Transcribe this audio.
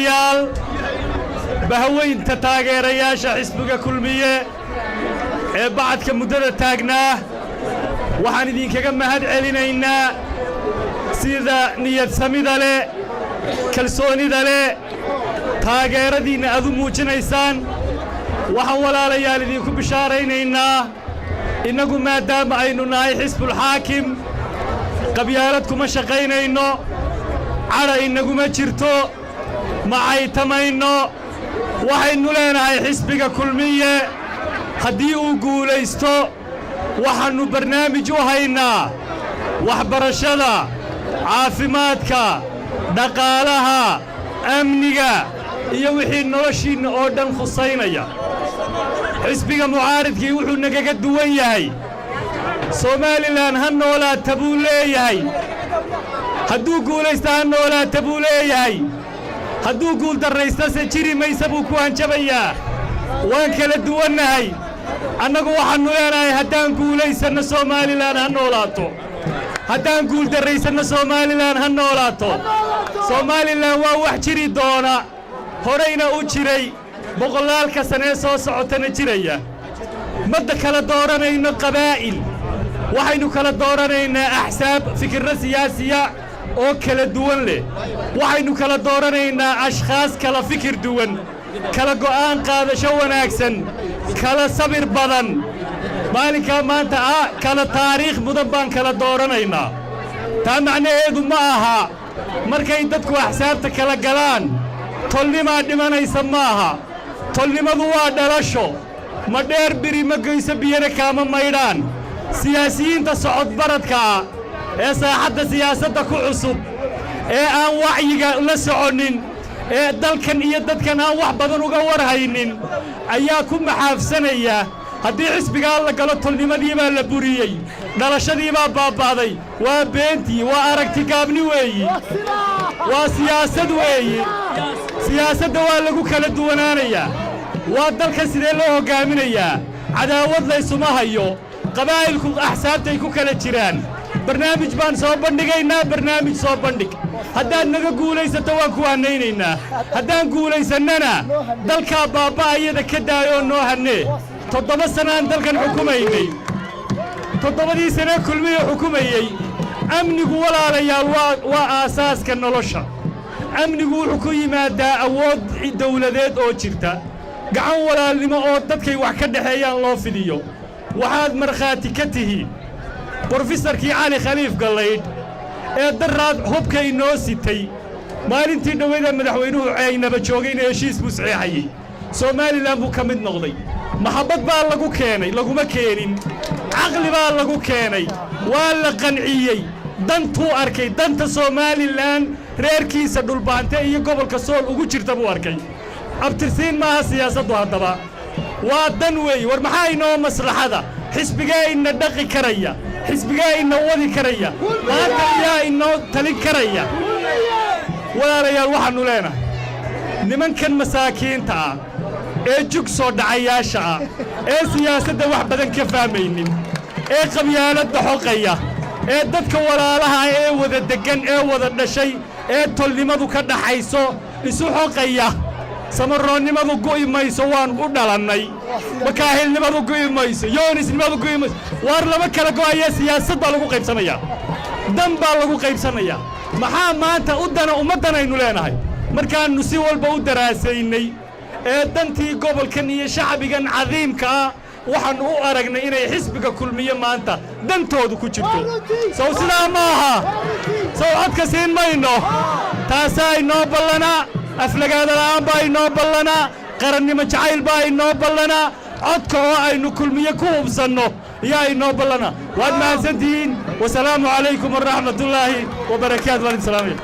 Walaalayaal, bahweynta taageerayaasha xisbiga Kulmiye ee bacadka muddada taagnaa, waxaan idinkaga mahad celinaynaa sida niyad samida leh, kalsoonida leh, taageeradiinna aad u muujinaysaan. Waxaan, walaalayaal, idinku bishaaraynaynaa, innagu maadaama aynu nahay xisbulxaakim, qabyaalad kuma shaqaynayno, cadha inaguma jirto, ma caytamayno. Waxaynu leenahay, xisbiga Kulmiye haddii uu guulaysto, waxaannu barnaamij u haynaa waxbarashada, caafimaadka, dhaqaalaha, amniga iyo wixii noloshiinna oo dhan khusaynaya. Xisbiga mucaaridkii wuxuu nagaga duwan yahay, Somaliland ha noolaata buu leeyahay. Hadduu guulaysta, ha noolaata buu leeyahay. Hadduu guuldarraystase, jiri maysa buu ku hanjabayaa. Waan kala duwannahay. Annagu waxaannu leenahay, haddaan guulaysanno, Somaliland ha noolaato. Haddaan guuldarraysanno, Somaliland ha noolaato. Somaliland waa wax jiri doona, horayna u jiray, boqollaalka sanee soo socotana jiraya. Madda kala dooranayno qabaa'il, waxaynu kala dooranaynaa axsaab fikirro siyaasiya oo kala duwan leh. Waxaynu kala dooranaynaa ashkhaas kala fikir duwan, kala go'aan qaadasho wanaagsan, kala sabir badan, maalinkaa maanta ah kala taariikh mudan baan kala dooranaynaa. Taa macnaheedu ma aha markay dadku axsaabta kala galaan tolnimaa dhimanaysa. Ma aha. Tolnimadu waa dhalasho. Ma dheer biri ma goyso, biyana kaama maydhaan. Siyaasiyiinta socodbaradka ah ee saaxadda siyaasadda ku cusub, ee aan wacyiga la soconnin, ee dalkan iyo dadkan aan wax badan uga warhaynin, ayaa ku maxaafsanaya haddii xisbigaa la galo, tolnimadii baa la buriyey, dhalashadii baa baaba'day. Waa beentii, waa aragti gaabni weeyi, waa siyaasad weeyi. Siyaasadda waa lagu kala duwanaanayaa. Waa dalka sidee loo hoggaaminayaa? Cadaawad laysuma hayo. Qabaa'ilku axsaabtay ku kala jiraan. Barnaamij baan soo bandhigaynaa. Barnaamij soo bandhig. Haddaad naga guulaysato, waan ku hannaynaynaa. Haddaan guulaysannana, dalkaa baaba'ayada ka daayoo noo hannee. 7 sanaan dalkan xukumaynay. 7dii sanee Kulmiya xukumayey, amnigu, walaalayaal, waa aasaaska nolosha. Amnigu wuxuu ku yimaadaa awood dawladeed oo jirta, gacan walaalnimo oo dadkay wax ka dhexeeyaan loo fidiyo. Waxaad markhaati ka tihiin brofesarkii Cali Khaliif Gallaydh ee daraad hubka inoo sitay. Maalintii dhoweyda madaxweynuhu Ceynaba joogayna heshiis buu saxeexayey. Somaliland buu ka mid noqday. Maxabbad baa lagu keenay? Laguma keenin. Caqli baa lagu keenay. Waa la qanciyey. Dantuu arkay, danta Somaliland reerkiisa Dhulbaante iyo gobolka Sool ugu jirta buu arkay. Abtirsiin maaha siyaasaddu haddaba, waa dan weeye. War, maxaa inoo maslaxada? Xisbigee ina dhaqi karaya? Xisbigee ina wadi karaya? Maanta yaa inoo talin karaya? Walaalayaal, waxaannu leenahay, nimankan masaakiinta ah ee jug soo dhacayaasha ah, ee siyaasadda wax badan ka fahmaynin, ee qabyaaladda xoqaya, ee dadka walaalaha ee wada deggan, ee wada dhashay, ee tolnimadu ka dhaxayso isu xoqaya: Samaroonnimadu gu'i mayso, waan u dhalannay. Makaahilnimadu gu'i mayso, Yoonisnimadu gu'i mayso. Waar, lama kala go'aya. Siyaasad baa lagu qaybsanayaa, dan baa lagu qaybsanayaa. Maxaa maanta u dana ummaddanaynu leenahay? Markaannu si walba u daraasaynay ee dantii gobolkan iyo shacbigan cadiimka ah, waxaannu u aragnay inay xisbiga Kulmiye maanta dantoodu ku jirto. Sow sidaa ma aha? Sow codka siin mayno? Taasaa inoo ballanaa. Aflagaada la'aan baa inoo ballanaa. Qarannimo jacayl baa inoo ballanaa. Codka oo aynu Kulmiye ku hubsanno yaa inoo ballanaa. Waad mahadsantihiin. Wasalaamu calaykum waraxmatullaahi wabarakaatu. Waan idin salaamaya.